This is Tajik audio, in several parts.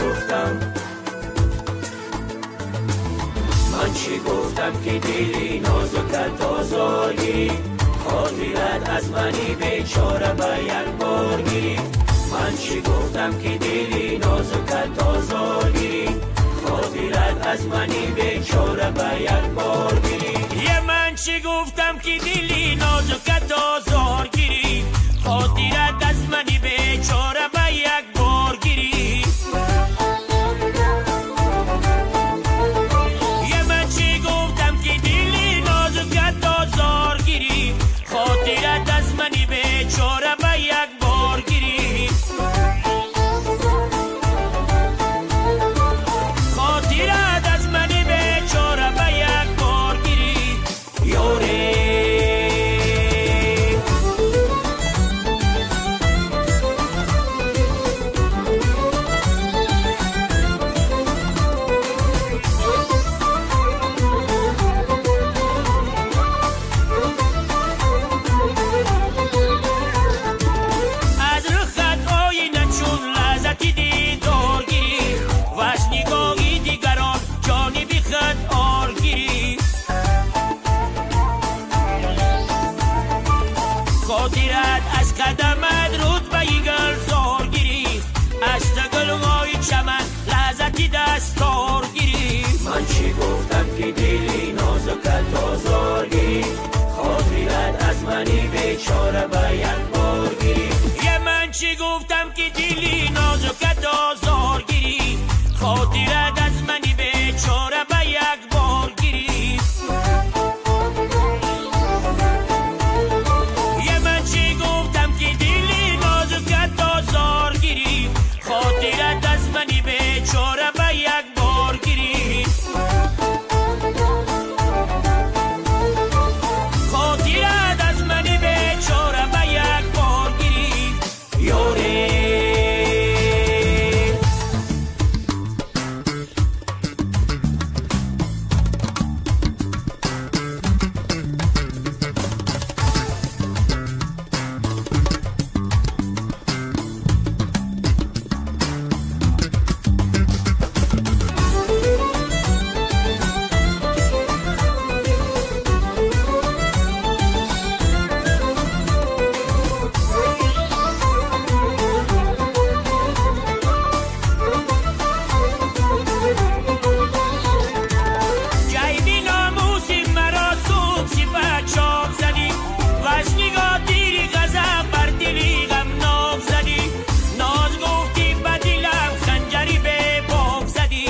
Гуфтам? Ман чӣ гуфтам, ки дили нозукат озор гирифт? Хотират аз мани бечора ба як бор гирифт. Ман чӣ гуфтам, ки дили нозукат озор гирифт? Хотират аз мани бечора ба як бор гирифт. Е, ман чӣ гуфтам, ки дили нозукат озор гирифт? Хотират аз мани бечора ба як бор гирифт. Е, ман чӣ гуфтам, ки дили нозукат озор гирифт? Хотират аз мани бечора ба як бор гирифт. Хотират аз мани бечора ба як бор гирифт. Ёре. Аз рухат оина чун лаззати дидор гирифт, ваз нигоҳи дигарон ҷониби худ ор гирифт. Хотират аз қадамат рутбаи гулзор гирифт, аз гулҳои чаман лаззати дастор гирифт. Ман чӣ гуфтам, ки дили нозукат озор гирифт? Хотират аз мани бечора ба як бор гирифт. Е, ман чӣ гуфтам, ки дили нозукат озор гирифт? Хотират аз мани бечора ба як бор гирифт. Е, ман чӣ гуфтам, ки дили нозукат озор гирифт? Хотират аз мани бечора ба як бор гирифт. Хотират аз мани бечора ба як бор гирифт. Ёре. Ҷайби номуси маро суб сифат чоқ задӣ, ваз нигоҳ тири ғазаб бар дили ғамнок задӣ. Ноз гуфтӣ, ба дилам ханҷари бебок задӣ,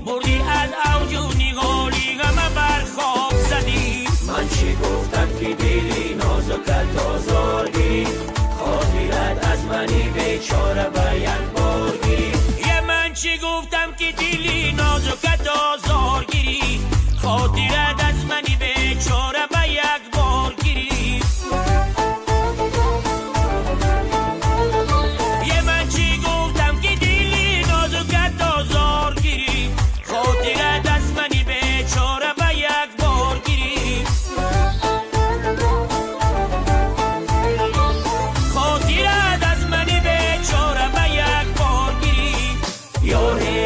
бурдӣ аз авҷу ниҳоли ғама бар хок задӣ. Ман чӣ гуфтам, ки дили нозукат озор гирифт? Хотират аз мани бечора ба як бор гирифт. Е, ман чӣ гуфтам, ки дили нозукат озор гирифт? Хотират аз мани бечора ба як бор гирифт. Е, ман чӣ гуфтам, ки дили нозукат озор гирифт? Хотират аз мани бечора ба як бор гирифт. Хотират аз мани бечора ба як бор гирифт. Ёре.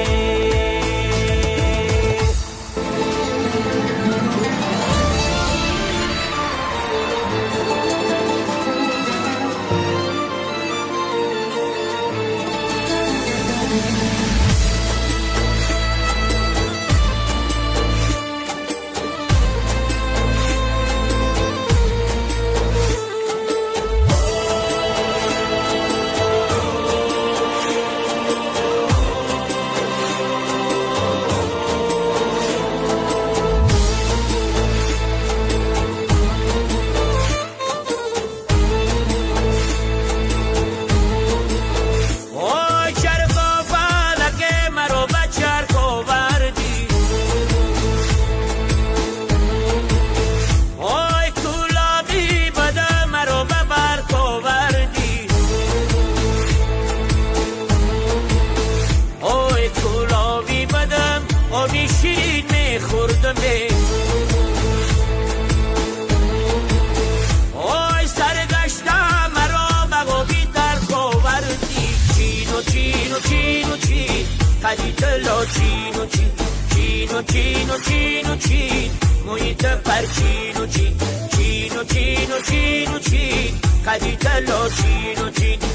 Ой, чархо фалаке маро ба чарх овардӣ, ой, кӯлоби бада маро ба барқ овардӣ, ой, кӯлоби бадам оби ширин мехӯрдам, ой, саргашта маро ба оби тарх овардӣ. Чину чину чину чин. Қади ту лочину чин, чину чину чину чин, мӯи ту парчину чин, чину чину чину чин, қади ту лочину чин.